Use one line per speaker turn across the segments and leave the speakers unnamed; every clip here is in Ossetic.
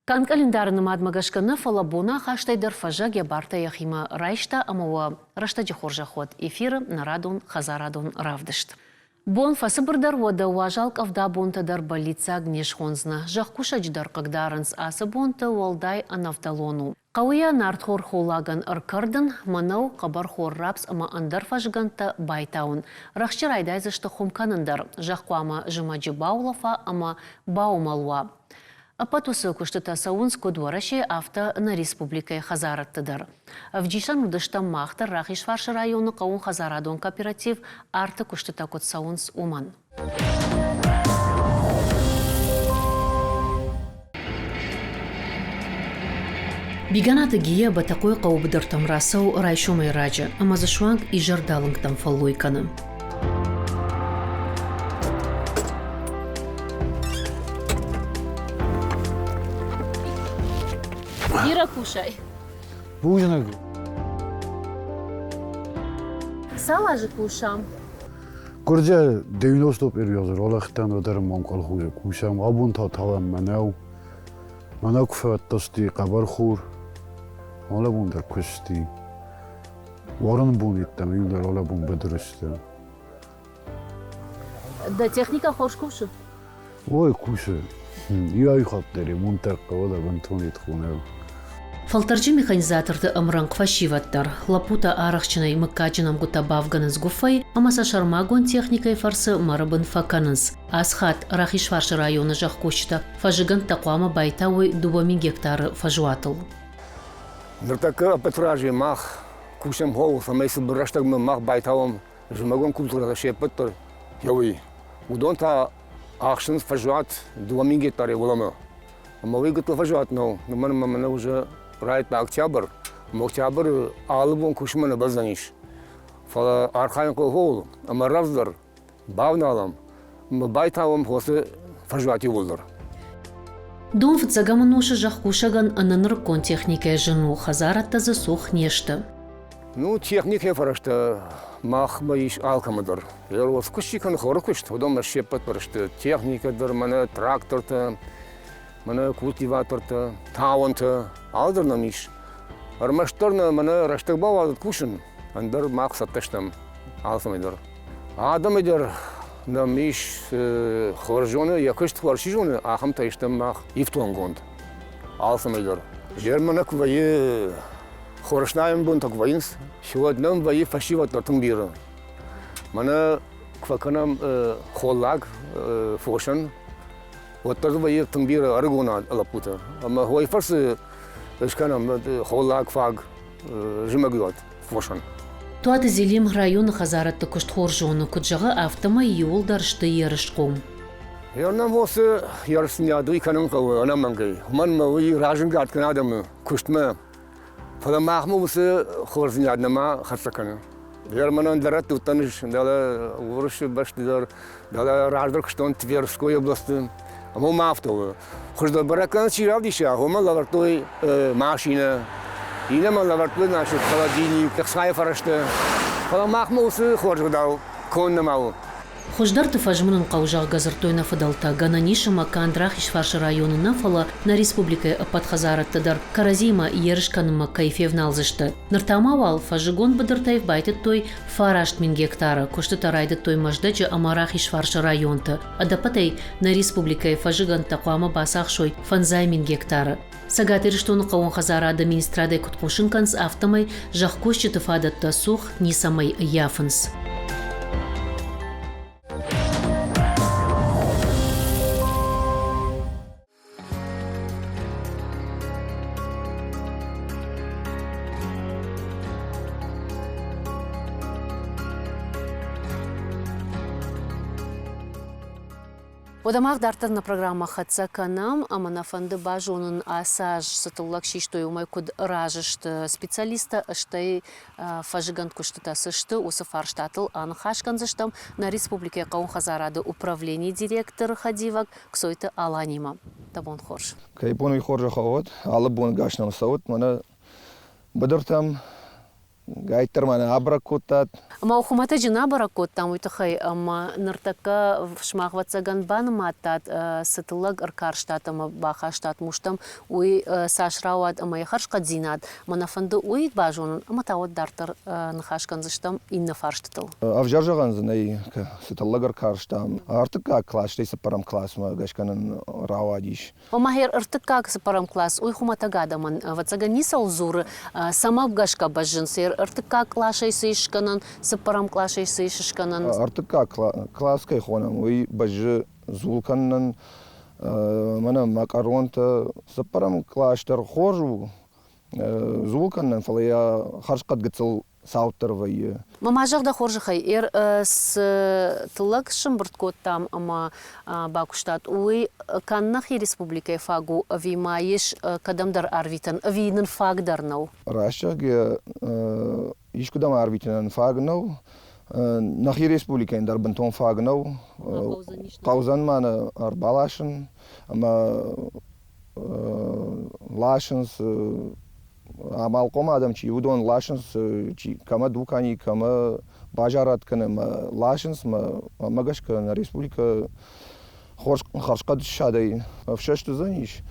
Канд къӕлиндары нымадмӕ гӕсгӕ нӕ, фӕлӕ боны ахастӕй дӕр фӕззӕг йӕ бартӕ йӕхимӕ райста ӕмӕ уӕ рӕстӕджы хорзӕх уӕд эфиры нӕ радон хӕдзарадон равдыст. Бон фӕцыбырдӕр, уӕдӕ уазал къӕвда бонтӕ дӕр бӕллиццаг не схондзынӕ. Зӕхкусӕджы дӕр хъыгдарынц ацы бонты, уӕлдай ӕнӕвдӕлон у. Хъӕуы йӕ нартхор холлагӕн ӕркӕрдын, мӕнӕу, хъӕбӕрхор рапс ӕмӕ ӕндӕр фӕзгӕндтӕ байтауын. Рӕхджы райдайдзысты хуым кӕнын дӕр. Зӕхх хъуамӕ зымӕджы баулӕфа ӕмӕ баумӕл уа. Ӕппӕт уыцы куыстытӕ цӕуынц куыд Уӕрӕсейы, афтӕ нӕ республикӕйы хӕдзарадты дӕр. Ӕвдисӕн уыдыстӕм мах дӕр Рахизфарсы районы хъӕууонхӕдзарадон кооператив Арты куыстытӕ куыд цӕуынц, уымӕн. Биганаты Гия Бӕтӕхъойы хъӕуы быдыртӕм рацӕуы райсомӕй раджы ӕмӕ дзы суанг изӕрдалынгтӕм фӕллой кӕны. Бирӕ кусай?
Бузныг.
Цал азы кусӕм?
Гуырдзиа 91 азы ралӕгтӕн уӕдӕр мӕм колхозы кусӕм, абон та тауӕм мӕнӕу. Мӕнӕу куы фӕдтасти хъӕбӕрхор, алӕбон дӕр куысти. Уарын бон йеддӕмӕ иу дӕр алӕбон быдыры сты.
Дӕ техникӕ хорз кусы?
Ой, кусы. Иу хатт дӕр ремонт дӕр хъӕуы дӕ бынтон итхонӕг.
Фӕлтӕрджын механизаторты ӕмрӕнхъ фӕсивӕд дӕр. Лӕппутӕ арӕхстджынӕй мыггаджы нӕмгуытӕ бавгӕнынц гуыффӕй ӕмӕ сӕ сӕрмагонд техникӕйы фӕрцы мӕры бын фӕкӕнынц. Ацы хатт Рахизфарсы районы зӕхкусджытӕ фӕззыгӕндтӕ хъуамӕ байтауой 2000 гектары фӕзуатыл.
Ныртӕккӕ ӕппӕт разӕй мах кусӕм хъӕуы, цӕмӕй цыбыр рӕстӕгмӕ мах байтауӕм зымӕгон культурӕтӕ се ппӕт дӕр еуи. Уыдон та ахсынц фӕзуат 2000 гектарӕй уӕлӕмӕ. Ӕмӕ уый гыццыл фӕзуат нӕу, уымӕн ӕмӕ мӕнӕ уже райдыдта октябрь. Ӕмӕ октябры алы бон кусынмӕ нӕ бӕздзӕнис. Фӕлӕ архайын хъӕуы ууыл, ӕмӕ рӕвдздӕр бавналӕм ӕмӕ байтауӕм хосы фӕзуат иууылдӕр.
Дон фыццӕгӕм ӕнусы зӕхкусӕгӕн ӕнӕ нырыккон техникӕйӕ зын у, хӕдзарадтӕ дзы цух не сты.
Ну, техникӕйы фӕрӕзтӕ махмӕ ис алкӕмӕ дӕр. Зӕронд куыст чи кӕны хоры куыст, уыдонмӕ се ппӕт дӕр сты техникӕ дӕр, мӕнӕ трактортӕ, мӕнӕ культиватортӕ, тауӕнтӕ, алыдӕр нӕм ис. Ӕрмӕстдӕр нӕ мӕнӕ рӕстӕг бауадзӕд кусын, ӕндӕр мах цӕттӕ стӕм алцӕмӕй дӕр. Адӕмӕй дӕр нӕм ис хорз зоны, йӕ куыст хорз чи зоны, ахӕмтӕй стӕм мах ифтонггонд алцӕмӕй дӕр. Зӕрмӕ куы вӕййы Хорснайӕн бонтӕ куы вӕййынц, уӕд нӕм вӕййы фӕсивӕд дӕр тынг бирӕ. Мӕнӕ куы фӕкӕнӕм холлаг фосӕн, уӕддӕр дзы вӕййы тынг бирӕ ӕрыгон лӕппутӕ. Ӕмӕ уый фӕрцы скӕнӕм холлаг фаг зымӕгиуат фосӕн.
Туаты Зелим районы хӕдзарадты куыст хорз зоны, куыд зӕгъы, афтӕмӕй иууылдӕр сты ерысхъом.
Нӕм уыцы ерысдзинад уый кӕнын хъӕуы ӕнӕмӕнгӕй. Уымӕн ӕмӕ уый разӕнгард кӕны адӕмы куыстмӕ. Фӕлӕ махмӕ уыцы хорздзинад нӕма хӕццӕ кӕны. Германӕн дӕр уыдтӕн дӕлӕ Уырысы бӕсты дӕр, дӕлӕ раздӕр куыстон Тверской областы. Ӕмӕ уым афтӕ у. Хуыздӕр бӕрӕггӕнӕн чи равдиса, уымӕн лӕвӕрдтой машинӕ, иннӕмӕн лӕвӕрдтой значит, холодильник, ӕхцайы фӕрӕзтӕ. Фӕлӕ махмӕ уыцы хорз ӕгъдау конд нӕма у.
Хуыздӕрты фӕзмынын хъӕуы, зӕгъгӕ, дзырдтой нӕ фыдӕлтӕ. Гӕнӕн ис, ӕмӕ канд Рахизфарсы районы нӕ, фӕлӕ нӕ республикӕйы ӕппӕт хӕдзарӕдты дӕр кӕрӕдзиимӕ ерыс кӕнынмӕ кӕй февналдзысты. Ныр та ма уал фӕззыгон быдыртӕй байтыдтой 9000 гектары. Куыстытӕ райдыдтой Мӕздӕджы ӕмӕ Рахизфарсы районты. Ӕдӕппӕтӕй нӕ республикӕйы фӕззыгӕндтӕ хъуамӕ бацахсой 5000 гектары. Цӕгат Ирыстоны хъӕууон хӕдзарады министрадӕй куыд хъусын кӕнынц, афтӕмӕй зӕхкусджыты фадӕттӕ цух ницӕмӕй ӕййафынц. Уӕдӕ мах дарддӕр нӕ программӕ хӕццӕ кӕнӕм ӕмӕ нӕ фӕнды базонын, ацы аз цы тыллӕг систой, уымӕй куыд разы сты специалисттӕ, стӕй фӕзыгӕнд куыстытӕ цы сты, уыцы фарстатыл аныхас кӕндзыстӕм нӕ республикӕйы хъӕууон хӕдзарады управленийы директоры хӕдивӕг Кцойты Аланимӕ. Дӕ бон хорз.
Кӕй бон уый хорзӕх уӕд, алы бон гас нӕм цӕут, мӕнӕ быдыртӕм. Гайддӕр ма нӕ абӕрӕг кодтат.
Ӕмӕ хуымӕтӕджы нӕ абӕрӕг кодтам уый тыххӕй, ӕмӕ ныртӕккӕ сымах, ӕвӕццӕгӕн, банымадтат, цы тыллӕг ӕркарстат ӕмӕ бахастат мустӕм, уый цас рауад ӕмӕ йӕ хӕрзхъӕддзинад. Мӕ нӕ фӕнды уый базонын, ӕмӕ та уӕд дарддӕр ныхас кӕндзыстӕм иннӕ фарстытыл.
Ӕвзӕр зӕгъӕн дзы нӕй, цы тыллӕг ӕркарстам. Ӕртыккаг класстӕй цыппӕрӕм классмӕ гӕсгӕ нын рауадис.
Ома ӕртыккаг цыппӕрӕм класс уый хуымӕтӕг адӕмӕн, ӕвӕццӕгӕн, ницӕуыл дзуры, цӕмӕ гӕсгӕ бӕззынц, ӕртыккаг къласӕй цы ис скӕнӕн, цыппӕрӕм къласӕй цы ис скӕнӕн.
Ӕртыккаг класс кӕй хонӕм, уый бӕззы дзул кӕнынӕн, мӕнӕ макъаронтӕ. Цыппӕрӕм кълас дӕр хорз у дзул кӕнынӕн, фӕлӕ йӕ хӕрзхъӕд гыццыл цауддӕр вӕййы.
Ма зӕгъ дӕ хорзӕхӕй, цы тыллӕг сӕмбырд кодтам ӕмӕ бакуыстат, уый канд нӕхи республикӕйы фаг у ӕви ма ис кӕдӕмдӕр арвитӕн, ӕви нын фаг дӕр нӕу?
Раст зӕгъгӕ, искуыдӕм арвитынӕн фаг нӕу. Нӕхи республикӕйӕн дӕр бынтон фаг нӕу. Хъӕудзӕн ма нӕ ӕрбаласын ӕмӕ ласынц амалхъом адӕм чи, уыдон ласынц, чи кӕмӕ дукани, кӕмӕ базарад кӕны ӕмӕ ласынц, мӕ гӕсгӕ нӕ республикӕ хорз хӕрзхъӕд ссадӕй ӕфсӕст уыдзӕнис.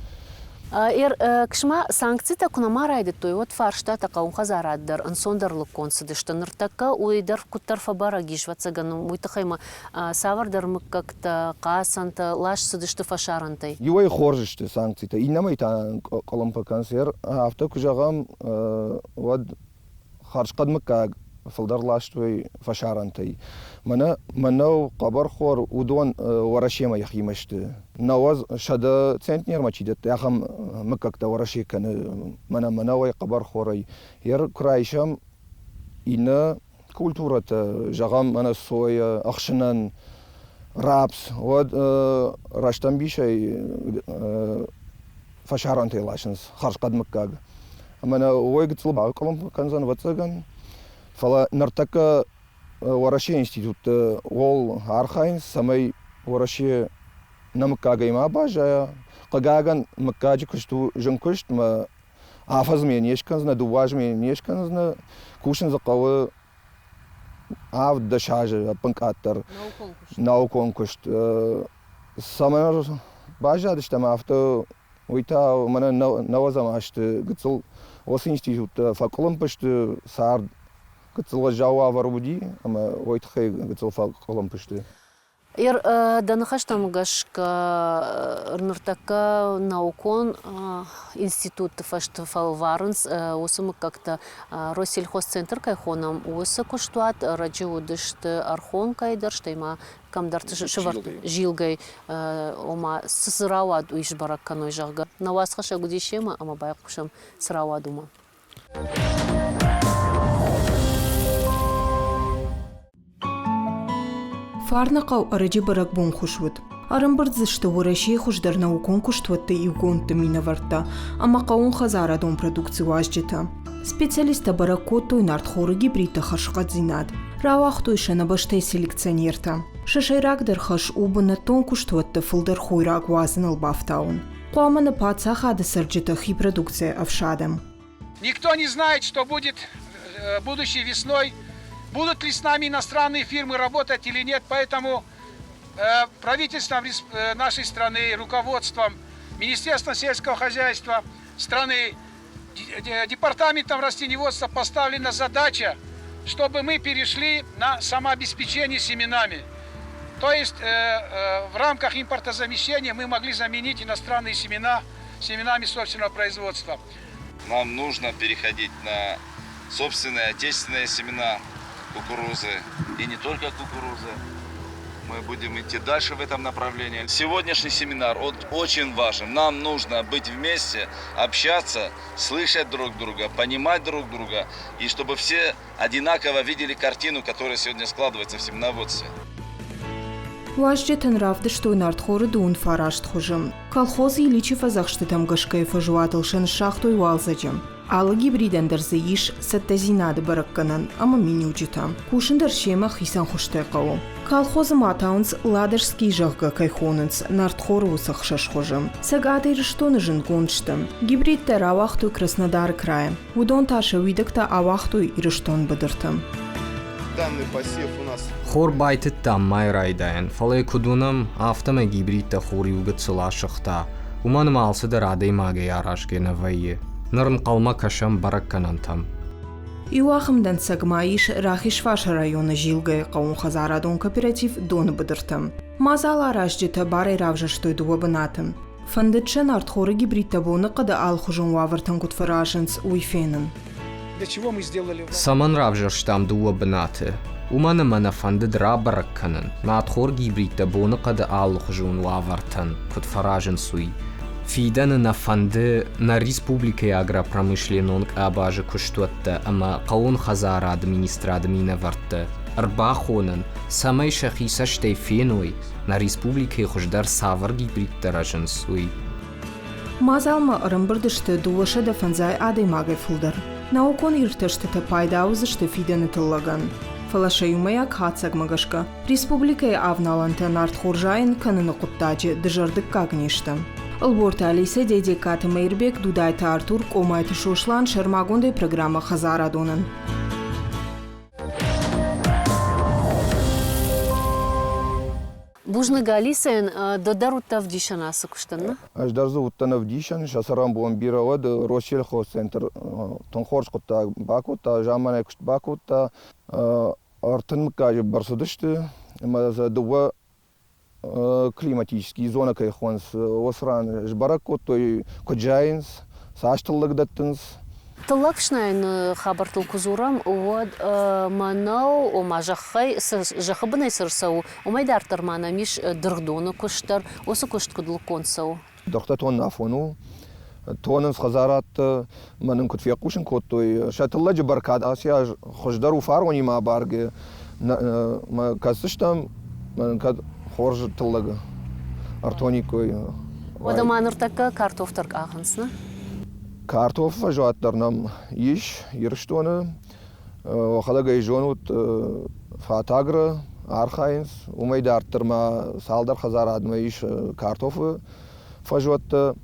Ксма санкцитӕ куы нӕма райдыдтой, уӕд фарстатӕ хъӕуон хӕдзарад дӕр ӕнцондӕр лыггонд цыдысты. Ныртӕккӕ уый дӕр куыддӕр фӕбӕрӕг ис, ӕвӕццӕгӕн, уый тыххӕй ма цавӕрдӕр мыггӕгтӕ, хъацӕнтӕ ласт цыдысты фӕсарӕнтӕй.
Иуӕй хорз сты санкцитӕ, иннӕмӕй та къуылымпы кӕнынц. Афтӕ куы зӕгъӕм, уӕд хӕрзхъӕд мыггаг фылдӕр ластой фӕсарӕнтӕй. Мӕнӕ мӕнӕу, хъӕбӕрхор, уыдон Уӕрӕсемӕ йӕхимӕ сты. 90 центнермӕ чи дӕтты, ахӕм мыггӕгтӕ Уӕрӕсе кӕны мӕнӕ мӕнӕуӕй, хъӕбӕрхорӕй. Ер куы райсӕм иннӕ культурӕтӕ, зӕгъӕм, мӕнӕ сойӕ, ӕхсынӕн, рапс, уӕд рӕстӕмбисӕй фӕсарӕнтӕй ласынц хӕрзхъӕд мыггаг. Ӕмӕ нӕ уой гыццыл бакъуылымпы кӕндзӕн, ӕвӕццӕгӕн. Фӕлӕ ныртӕккӕ Уӕрӕсейы институтты уол архайынц, цӕмӕй Уӕрӕсе нӕ мыггагӕй ма баззайа. Хъыгагӕн, мыггаджы куыст у зын куыст, ӕмӕ афӕдзмӕ не скӕндзынӕ, дыууӕ азмӕ не скӕндзынӕ, кусын дзы хъӕуы 7-10 азы ӕппынкъаддӕр наукон куыст. Цӕмӕн баззадыстӕм афтӕ, уый та мӕнӕ нӕуӕдзӕм азты гыццыл уыцы институттӕ фӕкъуылымпы сты, цард гыццыл уӕззау уавӕр уыди ӕмӕ уый тыххӕй гыццыл фӕкъуылымпы сты.
Дӕ ныхӕстӕм гӕсгӕ ныртӕккӕ наукон институтты фӕстӕ фӕлварынц уыцы мыггӕгтӕ Россельхозцентр кӕй хонӕм, уыцы куыстуат ӕрӕджы уыдысты Ӕрхонкӕйы дӕр, стӕй ма кӕмдӕрты Зилгӕй, ома цы цы рауад, уый сбӕрӕг кӕной, зӕгъгӕ. Нӕ уацхӕссӕг уыди семӕ ӕмӕ байхъусӕм, цы рауад, уымӕ.
Фарныхъӕу ӕрӕджы бӕрӕгбонхуыз уыд. Ӕрӕмбырд дзы сты Уӕрӕсейы хуыздӕр наукон куыстуӕтты иугондты минӕвӕрттӕ ӕмӕ хъӕууонхӕдзарадон продукци уазджытӕ. Специалисттӕ бӕрӕг кодтой нартхоры гибридты хӕрзхъӕддзинад, рауагътой сӕ нӕ бӕстӕйы селекционертӕ. Сӕ сӕйрагдӕр хӕс у бынӕттон куыстуӕтты фылдӕр хойраг уадзыныл бафтауын. Хъуамӕ нӕ паддзахады цӕрджытӕ хи продукцийӕ ӕфсадӕм.
Никто не знает, что будет будущей весной, будут ли с нами иностранные фирмы работать или нет, поэтому правительством нашей страны, руководством, Министерством сельского хозяйства страны, департаментом растениеводства поставлена задача, чтобы мы перешли на самообеспечение семенами. То есть в рамках импортозамещения мы могли заменить иностранные семена семенами собственного производства.
Нам нужно переходить на собственные отечественные семена кукурузы. И не только кукурузы. Мы будем идти дальше в этом направлении. Сегодняшний семинар он очень важен. Нам нужно быть вместе, общаться, слышать друг друга, понимать друг друга. И чтобы все одинаково видели картину, которая сегодня складывается в семеноводстве.
Уазджытӕн равдыстой нартхоры дыууын фараст хуызы. Колхоз Ильичы фӕдзӕхстытӕм гӕсгӕ фӕзуатыл сӕ ныссагътой уалдзӕджы. Алы гибридӕн дӕр дзы ис цӕттӕдзинады бӕрӕггӕнӕн ӕмӕ миниуджытӕ. Кусын дӕр семӕ хицӕн хуызтӕй хъӕуы. Колхозы ма тауынц Ладожский, зӕгъгӕ, кӕй хонынц, нартхоры уыцы хсӕз хуызы. Цӕгат Ирыстоны зындгонд сты. Гибридтӕ рауагътой Краснодары крайы. Уыдон та сӕ уидӕгтӕ ауагътой Ирыстон быдырты.
Данный посев у нас
Хор байтыдтам мӕй райдайӕн, фӕлӕ куыд уынӕм, афтӕмӕй гибридтӕ хур иу гыццыл асыгъта. Уымӕн ӕмӕ алцыдӕр адӕймагӕй аразгӕ нӕ вӕййы. Ныр ӕнхъӕлмӕ кӕсӕм бӕрӕггӕнӕнтӕм.
Иу ахӕм дӕнцӕг ма ис Рахизфарсы районы Зилгӕйы хъӕууонхӕдзарадон кооператив Доны быдырты. Мадзал аразджытӕ барӕй равзӕрстой дыууӕ бынаты. Фӕндыд сӕ нартхоры гибридтӕ боныхъӕды алыхуызон уавӕртӕн куыд фӕразынц, уый фенын.
Для чего мы сделали?
Цӕмӕн равзӕрстам дыууӕ бынаты? Уымӕн ӕмӕ нӕ фӕндыд рабӕрӕг кӕнын, нартхор гибридтӕ боныхъӕды алыхуызон уавӕртӕн куыд фӕразынц, уый. Фидӕны нӕ фӕнды нӕ республикӕйы агропромышленнон къабазы куыстуӕттӕ ӕмӕ хъӕууон хӕдзарады министрады минӕвӕртты ӕрбахонын, цӕмӕй сӕхи цӕстӕй феной, нӕ республикӕйы хуыздӕр цавӕр гибридтӕ рӕзынц, уый.
Мадзалмӕ ӕрӕмбырд сты 250 адӕймагӕй фылдӕр. Наукон иртӕстытӕ пайда уыдзысты фидӕны тыллӕгӕн. Фӕлӕ сӕ иумӕйаг хатдзӕгмӕ гӕсгӕ, республикӕйы авналӕнтӕ нартхор зайын кӕныны хъуыддаджы дызӕрдыггаг не сты. Ӕлборты Алисӕ, Дедегкаты Мӕирбег, Дудайты Артур, Къомайты Сослан сӕрмагондӕй программӕ Хӕдзарадонӕн.
Бузныг Алисӕйӕн, ды дӕр уыдтӕ ӕвдисӕн ацы куыстӕн, нӕ?
Ӕз дӕр дзы уыдтӕн ӕвдисӕн, сӕ цӕрӕнбон бирӕ уӕд Россельхозцентр тынг хорз хъуыддаг бакодта, заманай куыст бакодта. 30 мыггаджы бӕрц уыдысты ӕмӕ дзы дыууӕ климатический зонӕ кӕй хонынц, уыцы ран сбӕрӕг кодтой, куыд зайынц, цас тыллӕг дӕттынц.
Тыллӕг фснайыны хабӕрттыл куы дзурӕм, уӕд мӕнӕу, ома зӕххӕй, цы зӕххы бынӕй цы рцӕуы, уымӕй дарддӕр ма нӕм ис дыргъдоны куыст дӕр. Уыцы куыст куыд лыггонд цӕуы?
Дыргътӕ тонын афон у. Тонынц хӕдзарадты, мӕ нын куыд фехъусын кодтой, сӕ тыллӕджы бӕркад ацы аз хуыздӕр у фаронимӕ абаргӕ. Мӕ кӕсдзыстӕм, мӕ нын кӕд хорз тыллӕг ӕртониккой.
Уӕдӕ ма ныртӕккӕ картоф дӕр къахынц, нӕ?
Картофы фӕзуат дӕр нӕм ис Ирыстоны. Уӕхӕдӕг ӕй зонут, фатагры архайынц. Уымӕй дарддӕр ма цалдӕр хӕдзарадмӕ ис картофы фӕзуӕттӕ.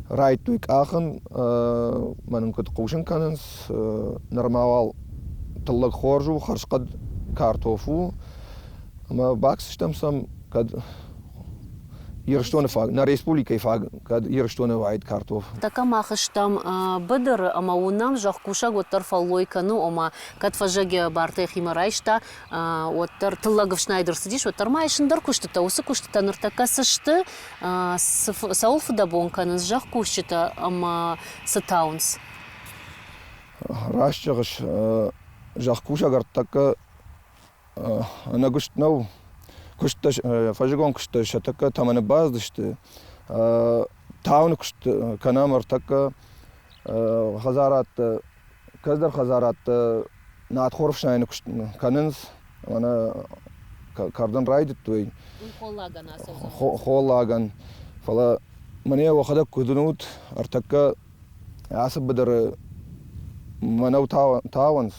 Райдтой къахын, мӕн ын куыд хъусын кӕнынц, нырма уал тыллӕг хорз у, хӕрзхъӕд картоф у. Ӕмӕ баксыстӕм сӕм, кӕд Ирыстоны фаг, нӕ республикӕйы фаг, кӕд Ирыстоны уаид картоф.
Тӕккӕ мах стӕм быдыры ӕмӕ уынӕм, зӕхкусӕг уӕддӕр фӕллой кӕны, ома кӕд фӕззӕг йӕ бартӕ йӕхимӕ райста, уӕддӕр тыллӕг ӕфснайд ӕрцыдис, уӕддӕр ма ис ӕндӕр куыстытӕ. Уыцы куыстытӕ ныртӕккӕ цы сты, цӕуыл фыдӕбон кӕнынц зӕхкусджытӕ ӕмӕ цы тауынц?
Раст зӕгъыс, зӕхкусӕг ӕртӕккӕ ӕнӕгуыст нӕу. Куысттӕ, фӕззыгон куысттӕ сӕ тӕккӕ тӕмӕны бацыдысты. Тауыны куыст кӕнӕм ӕртӕккӕ хӕдзарадты, кӕцыдӕр хӕдзарадты надхор ӕфснайыны куыст кӕнынц. Мӕнӕ кӕрдын райдыдтой.
Холлагӕн
Холлагӕн. Фӕлӕ мӕнӕ уӕхӕдӕг куыд уынут, ӕртӕккӕ ацы быдыры мӕнӕу тауынц.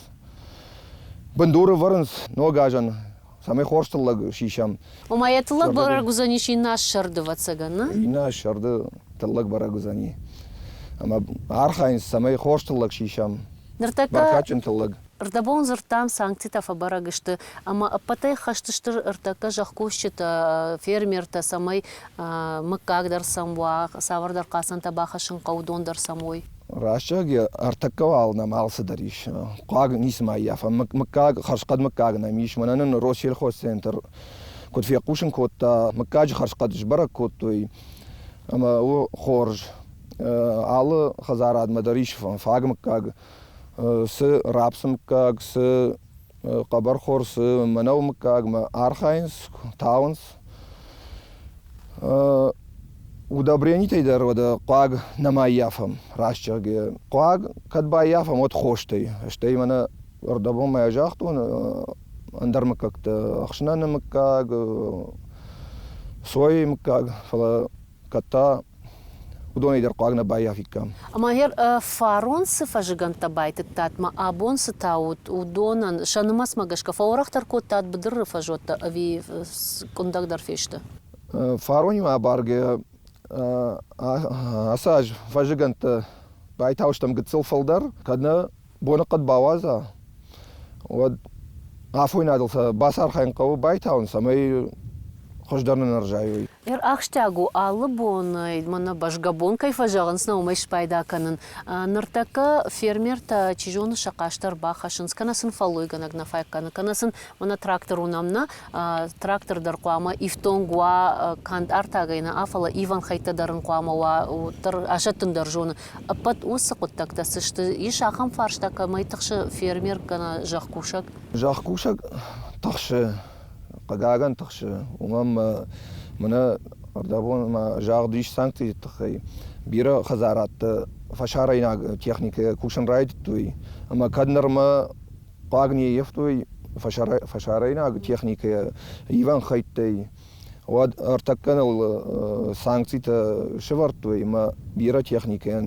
Бындур ӕвӕрынц ног азӕн, цӕмӕй хорз тыллӕг сисӕм.
Ома йӕ тыллӕг бӕрӕг уыдзӕнис иннӕ аз сӕрды, ӕвӕццӕгӕн, нӕ?
Иннӕ аз сӕрды тыллӕг бӕрӕг уыдзӕни. Ӕмӕ архайынц, цӕмӕй хорз тыллӕг сисӕм.
Ныртӕккӕ
Бӕркадджын тыллӕг.
Рдӕбон дзырдтам, санкцитӕ фӕбӕрӕг сты, ӕмӕ ӕппӕтӕй хӕст сты ӕртӕккӕ зӕхкусджытӕ, фермертӕ, цӕмӕй мыггаг дӕр сӕм уа, цавӕрдӕр хъацӕнтӕ бахӕссын хъӕуы, уыдон дӕр сӕм уой.
Рӕстӕг ӕртӕккӕ уал нӕм алцыдӕр ис. Хъуаг ницыма ӕййафӕм. Мыггаг, хӕрзхъӕд мыггаг нӕм ис. Мӕнӕ нын Россельхозцентр куыд фехъусын кодта, мыггаджы хӕрзхъӕд сбӕрӕг кодтой ӕмӕ у хорз. Алы хӕдзарадмӕ дӕр ис фаг мыггаг. Цы рапсы мыггаг, цы хъӕбӕрхор, цы мӕнӕуы мыггагмӕ архайынц, тауынц. Удобренитӕй дӕр уӕдӕ хъуаг нӕма ӕййафӕм, раст зӕгъгӕйӕ. Хъуаг кӕд баййафӕм, уӕд хостӕй. Стӕй мӕнӕ ӕрдӕбонмӕ загътон, ӕндӕр мыггӕгтӕ, ӕхсынӕны мыггаг, сойы мыггаг, фӕлӕ кӕд та уыдонӕй дӕр хъуаг нӕ баййафиккам.
Ӕмӕ фарон цы фӕзыгӕндтӕ байтыдтат ӕмӕ абон цы таут, уыдонӕн сӕ нымӕцмӕ гӕсгӕ фӕуӕрӕхдӕр кодтат быдыры фӕзуӕттӕ ӕви къуындӕгдӕр фесты?
Фаронимӕ абаргӕ ацы аз фӕзыгӕндтӕ байтаустӕм гыццыл фылдӕр, кӕд нӕ боныхъӕд бауадза, уӕд афойнадыл сӕ бацархайын хъӕуы байтауын, цӕмӕй хуыздӕр нын ӕрзайой.
Ахсджиаг у алы бонӕй, мӕнӕ бӕзгӕ бон кӕй фӕзӕгъынц, нӕ уымӕй спайда кӕнын. Ныртӕккӕ фермертӕ, чи зоны, сӕ хъӕстӕ ӕрбахӕссынц, кӕнӕ сын фӕллойгӕнӕг нӕ фаг кӕны, кӕнӕ сын мӕнӕ трактор уынӕм нӕ, трактор дӕр хъуамӕ ифтонг уа канд артагӕй нӕ, фӕлӕ ивӕн хӕйттӕ дӕр ын хъуамӕ уа, уӕддӕр асӕттын дӕр зоны. Ӕппӕт уыцы хъуыддӕгтӕ цы сты? Ис ахӕм фарста, кӕмӕй тыхсы фермер кӕнӕ зӕхкусӕг?
Зӕхкусӕг тыхсы, хъыгагӕн тыхсы. Уымӕн мӕнӕ ӕрдӕбон ма загъд ис санкциты тыххӕй. Бирӕ хӕдзарадты фӕсарӕйнаг техникӕ кусын райдыдтой ӕмӕ кӕд нырмӕ хъуаг не ййӕфтой фӕсарӕйнаг техникӕйӕ ивӕн хӕйттӕй, уӕд ӕртӕккӕ ныл санкцитӕ сӕвӕрдтой ӕмӕ бирӕ техникӕйӕн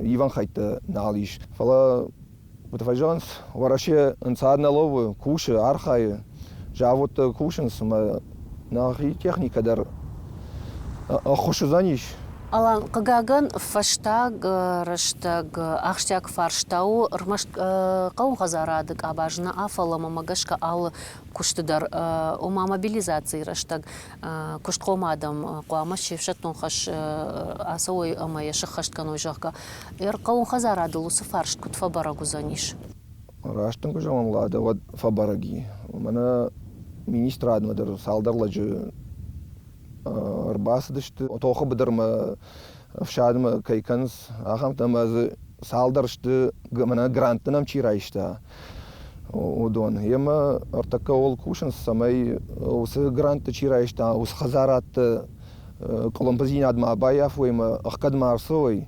ивӕн хӕйттӕ нал ис. Фӕлӕ, куыд фӕзӕгъынц, Уӕрӕсе ӕнцад нӕ лӕууы, кусы, архайы, заводтӕ кусынц ӕмӕ нӕхи техникӕ дӕр ӕххуыс уыдзӕнис.
Алан, хъыгагӕн, фӕстаг рӕстӕг ахсджиаг фарста у ӕрмӕст хъӕуы хӕдзарады къабаз нӕ, фӕлӕ мӕмӕ гӕсгӕ алы куысты дӕр, ома мобилизацийы рӕстӕг куыстхъом адӕм хъуамӕ се фсӕддон хӕс ацӕуой ӕмӕ йӕ сыххӕст кӕной, зӕгъгӕ. Хъӕуы хӕдзарадыл уыцы фарст куыд фӕбӕрӕг уыдзӕнис?
Раст дын куы зӕгъон, Лада, уӕд фӕбӕрӕг и. Мӕнӕ министрадмӕ дӕр цалдӕр лӕджы ӕрбацыдысты. Тохы быдырмӕ ӕфсадмӕ кӕй кӕнынц, ахӕмтӕ ӕмӕ дзы цалдӕр сты, мӕнӕ грантты нӕм чи райста, уыдон. Емӕ ӕртӕккӕ ууыл кусынц, цӕмӕй уыцы грантты чи райста, уыцы хӕдзарадты къуылымпыдзинад ма баййафой ӕмӕ ӕхгӕд ма ӕрцӕуой.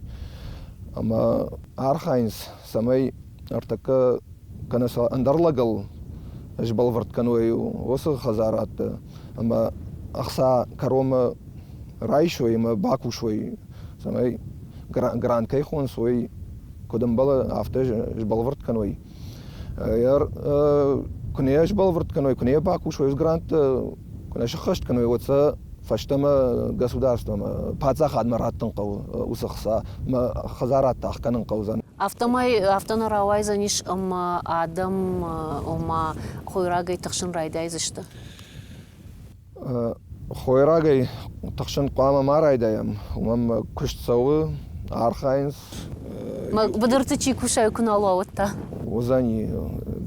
Ӕмӕ архайынц, цӕмӕй ӕртӕккӕ кӕнӕ сӕ ӕндӕр лӕгыл сбӕлвырд кӕной уыцы хӕдзарадты ӕмӕ ӕхца кӕронмӕ райсой ӕмӕ бакусой, цӕмӕй грант кӕй хонынц, уый куыд ӕмбӕлы, афтӕ сбӕлвырд кӕной. Куы нӕ сбӕлвырд кӕной, куы нӕ бакусой грантты, куы нӕ сыххӕст кӕной, уӕд сӕ фӕстӕмӕ государствомӕ, паддзахадмӕ раттын хъӕуы уыцы хца, мӕ хӕдзарадтӕ ӕхгӕнын хъӕудзӕн.
Афтӕмӕй афтӕ нӕ рауайдзӕнис, ӕмӕ адӕм, ома, хойрагӕй тыхсын райдайдзысты?
Хойрагӕй тыхсын хъуамӕ ма райдайӕм, уымӕн куыст цӕуы, архайынц.
Быдырты чи кусай, куы нал уа, уӕд та?
Уыдзӕни.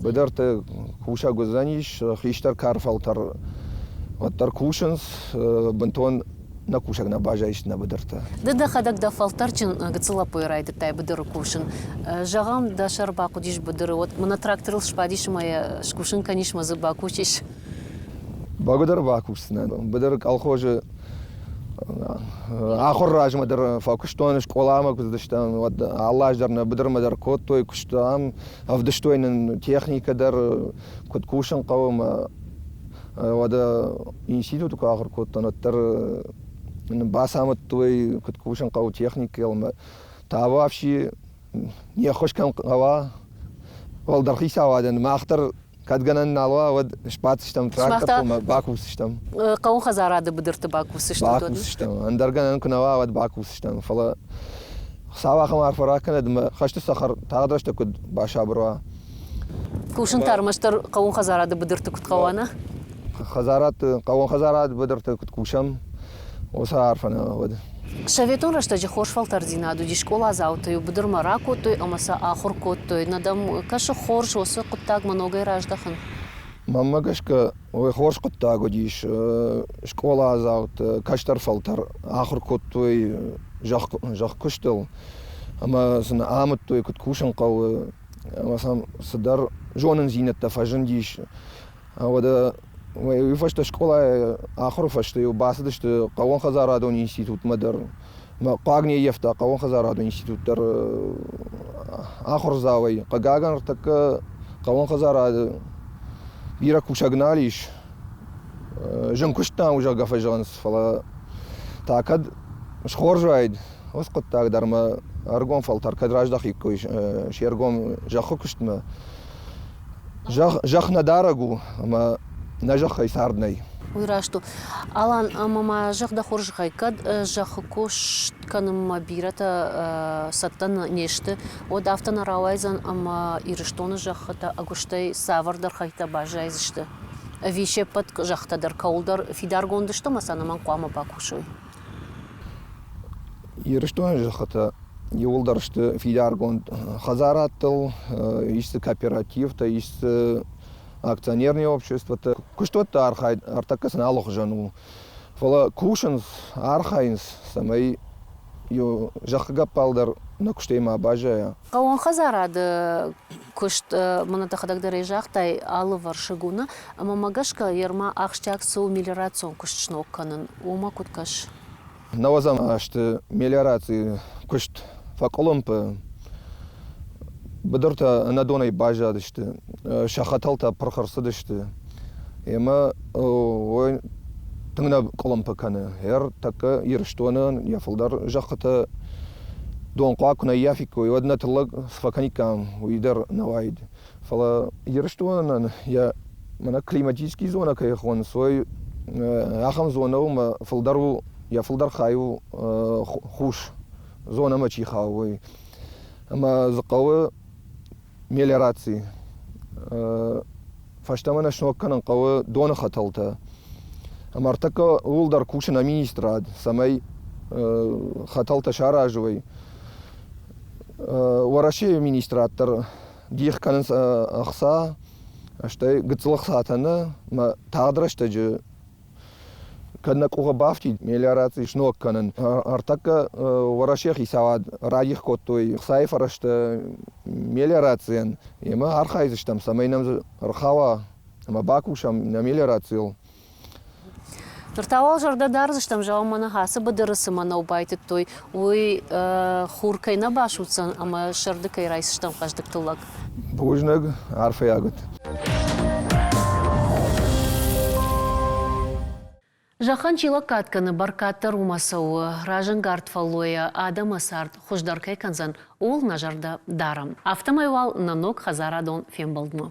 Быдырты кусӕг уыдзӕнис, хистӕр кар фӕлтӕр уӕддӕр кусынц, бынтон нӕ кусӕг нӕ баззайысты нӕ быдырты.
Ды дӕхӕдӕг дӕ фӕлтӕрджын гыццыл лӕппуйы райдыдтай быдыры кусын. Зӕгъӕм, дӕ сӕр бахъуыдис быдыры, уӕд мӕнӕ тракторыл сбадис ӕмӕ йӕ скусын кӕнис ӕмӕ дзы бакусис.
Бӕгуыдӕр бакусдзынӕн. Быдыры колхозы ахуыр размӕ дӕр фӕкуыстон, скъоламӕ куы цыдыстӕм, уӕд алы аз дӕр нӕ быдырмӕ дӕр кодтой, куыстам, ӕвдыстой нын техникӕ дӕр, куыд кусын хъӕуы ӕмӕ уӕдӕ институты куы ахуыр кодтон, уӕддӕр нын бацамыдтой, куыд кусын хъӕуы техникӕйыл ӕмӕ тавафси не ххуыс кӕм хъӕуа, уӕлдӕр хицауадӕн мах дӕр кӕд гӕнӕн нал уа, уӕд сбаддзыстӕм трактортыл ӕмӕ бакусдзыстӕм.
Хъӕуы хӕдзарады быдырты бакусдзыстут?
Бакусдзыстӕм. Ӕндӕр гӕнӕн куы нӕ уа, уӕд бакусдзыстӕм. Фӕлӕ Хуыцау ахӕм арфӕ ракӕнӕд ӕмӕ хӕсты цӕхӕр тагъд рӕстӕг куыд басабыр уа.
Кусын та ӕрмӕстдӕр хъӕуон хӕдзарады быдырты куыд хъӕуа, нӕ?
Хӕдзарадты, хъӕуон хӕдзарады быдырты куыд кусӕм, уыцы арфӕ нӕ уӕд.
Советон рӕстӕджы хорз фӕлтӕрддзинад уыди, скъоладзаутӕ-иу быдырмӕ ракодтой ӕмӕ сӕ ахуыр кодтой. Нӕ дӕм кӕсы хорз уыцы хъуыддагмӕ ногӕй раздӕхын?
Мӕнмӕ гӕсгӕ, уый хорз хъуыддаг уыдис. Скъоладзаутӕ, кӕстӕр фӕлтӕр ахуыр кодтой зӕхкуыстыл ӕмӕ сын амыдтой, куыд кусын хъӕуы, ӕмӕ сӕм цыдӕр зонындзинӕдтӕ фӕзындис. Уӕдӕ уый фӕстӕ скъолайы ахуыры фӕстӕ-иу бацыдысты хъӕууонхӕдзарадон институтмӕ дӕр. Мӕ хъуаг не ййӕфта хъӕууонхӕдзарадон институт дӕр ахуырдзауӕй. Хъыгагӕн, ӕртӕккӕ хъӕууонхӕдзарады бирӕ кусӕг нал ис. Зын куыст нӕм у, зӕгъгӕ, фӕзӕгъынц, фӕлӕ та кӕд схорз уаид. Уыцы хъуыддаг дӕр мӕ ӕрыгон фӕлтӕр кӕд раздӕхиккой се ргом зӕххы куыстмӕ. Зӕхх нӕ дарӕг у ӕмӕ нӕ зӕххӕй цард нӕй.
Уый раст у. Алан, ӕмӕ ма зӕгъ дӕ хорзӕхӕй, кӕд зӕххы куыст кӕнынмӕ бирӕтӕ цӕттӕ не сты, уӕд афтӕ нӕ рауайдзӕн, ӕмӕ Ирыстоны зӕххытӕ ӕгуыстӕй цавӕрдӕр хӕйттӕ баззайдзысты? Ӕви се ппӕт зӕххытӕ дӕр кӕуылдӕр фидаргонд сты ӕмӕ сӕ ӕнӕмӕнг хъуамӕ бакусой?
Ирыстоны зӕххытӕ иууылдӕр сты фидаргонд хӕдзарадтыл, ис дзы кооперативтӕ, ис дзы акционерные обществотӕ. Куыстуӕтты архайд ӕртӕккӕ сын алыхуызӕн у. Фӕлӕ кусынц, архайынц, цӕмӕй иу зӕххы гӕппӕл дӕр нӕ куыстӕй ма баззайа.
Хъӕууон хӕдзарады куыст мӕнӕ дӕхӕдӕг дӕр ӕй загътай, алывӕрсыг у нӕ, ӕмӕ мӕ гӕсгӕ ерма ахсджиаг цы у мелиорацион куыст сног кӕнын, уымӕ куыд кӕс?
Нӕуӕдзӕм азты мелиорацийы куыст фӕкъуылымпы, быдыртӕ ӕнӕдонӕй баззадысты, сӕ хӕтӕлтӕ пырх ӕрцыдысты. Ӕмӕ уый тынг нӕ къуылымпы кӕны. Ӕртӕккӕ Ирыстонӕн йӕ фылдӕр зӕххытӕ донхъуаг куы нӕ ййафиккой, уӕд нӕ тыллӕг цы фӕкӕниккам, уый дӕр нӕ уаид. Фӕлӕ Ирыстонӕн йӕ мӕнӕ климатический зонӕ кӕй хонынц, уый ахӕм зонӕ у ӕмӕ фылдӕр у, йӕ фылдӕр хай у хус зонӕмӕ чи хауы, уый. Ӕмӕ дзы хъӕуы мелиораци. Фӕстӕмӕ нӕ сног кӕнын хъӕуы доны хӕтӕлтӕ. Ӕмӕ ӕртӕккӕ ууыл дӕр кусы нӕ министрад, цӕмӕй хӕтӕлтӕ саразой. Уӕрӕсейы министрад дӕр дих кӕнынц ӕхца, стӕй гыццыл ӕхцатӕ нӕ, ӕмӕ тагъд рӕстӕджы кӕд нӕ къухы бафтид мелиораци сног кӕнын. Ӕртӕккӕ Уӕрӕсейы хицауад радих кодтой ӕхцайы фӕрӕзтӕ мелиорацийӕн, ӕмӕ архайдзыстӕм, цӕмӕй нӕм дзы ӕрхауа ӕмӕ бакусӕм нӕ мелиорацийыл.
Ныр та уал зӕрдӕ дардзыстӕм, зӕгъӕм, мӕнӕ ацы быдыры цы мӕнӕу байтыдтой, уый хур кӕй нӕ басудздзӕн ӕмӕ сӕрды кӕй райсдзыстӕм хъӕздыг тыллӕг.
Бузныг, арфӕйаг ут.
Зӕххӕн чи лӕггад кӕны, бӕркад дӕр уымӕ цӕуы. Разӕнгард фӕллойӕ адӕмы цард хуыздӕр кӕй кӕндзӕн, ууыл нӕ зӕрдӕ дарӕм. Афтӕмӕй уал нӕ ног хӕдзарадон фембӕлдмӕ.